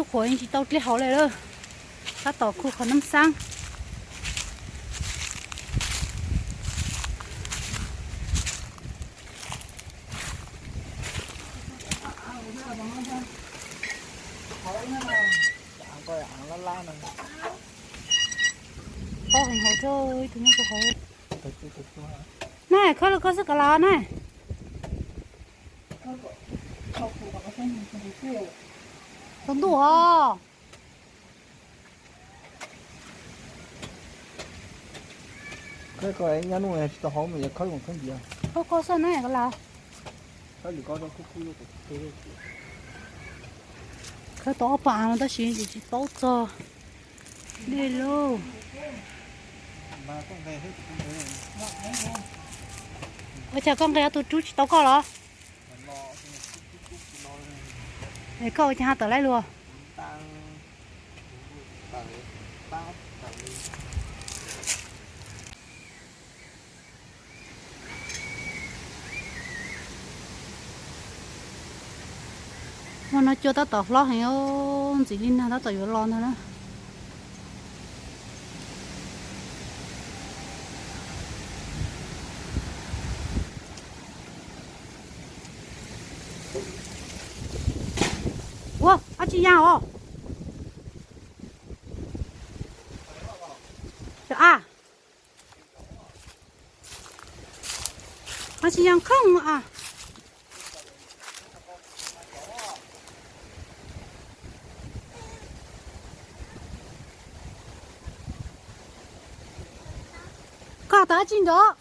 Qhuav yeej tsis tau dlej hauv li lawm. Tab tom khu qhov nab xaab. Tau heev hauv thiab, ib tug nyob puag hauv. Na, khawb los khawb xwb kom los na. Tau ntuj os. Khawb ko nyob nuj tsis tau hauv mas yuav khawb mus khawb ntxiv. Khawb ko xwb na kom los. Khawb tau ob pab av no tab sis tsis paub txog dej lauj. Ua cas koj nqis tus rub tsis tau koj los? Es koj ua cas ho tawm laib luag? Hmo no cua tab tom hlob heev, ntxim li nag tab tom yuav los ntag na. Ua, ab tsi ya os. A, ab tsi ya khooj a. Koj tau ab tsi nrov.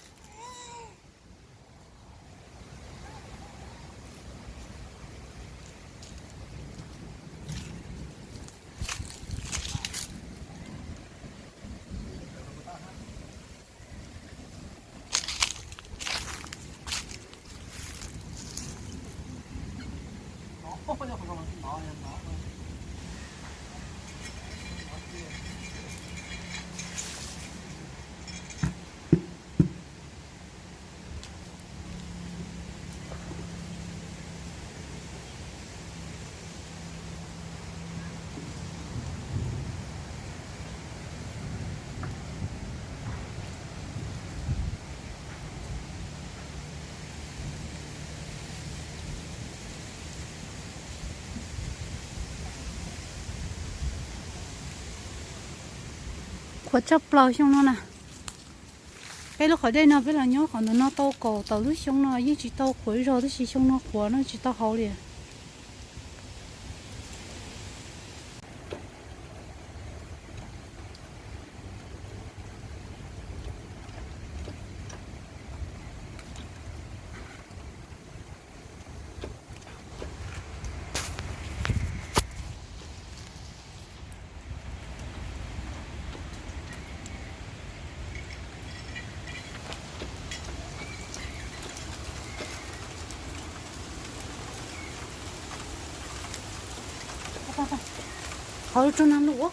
Qhuav tshaj plaws xyoo no na. Peb lub qhov dej no peb los nyob qhov ntawm no tau kaum tawm lub xyoo no yeej tsis tau qhuav zog tab sis xyoo no qhuav no tsis tau hauv li. Qhov tso nag lus.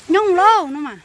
Nyooj lauj no mas.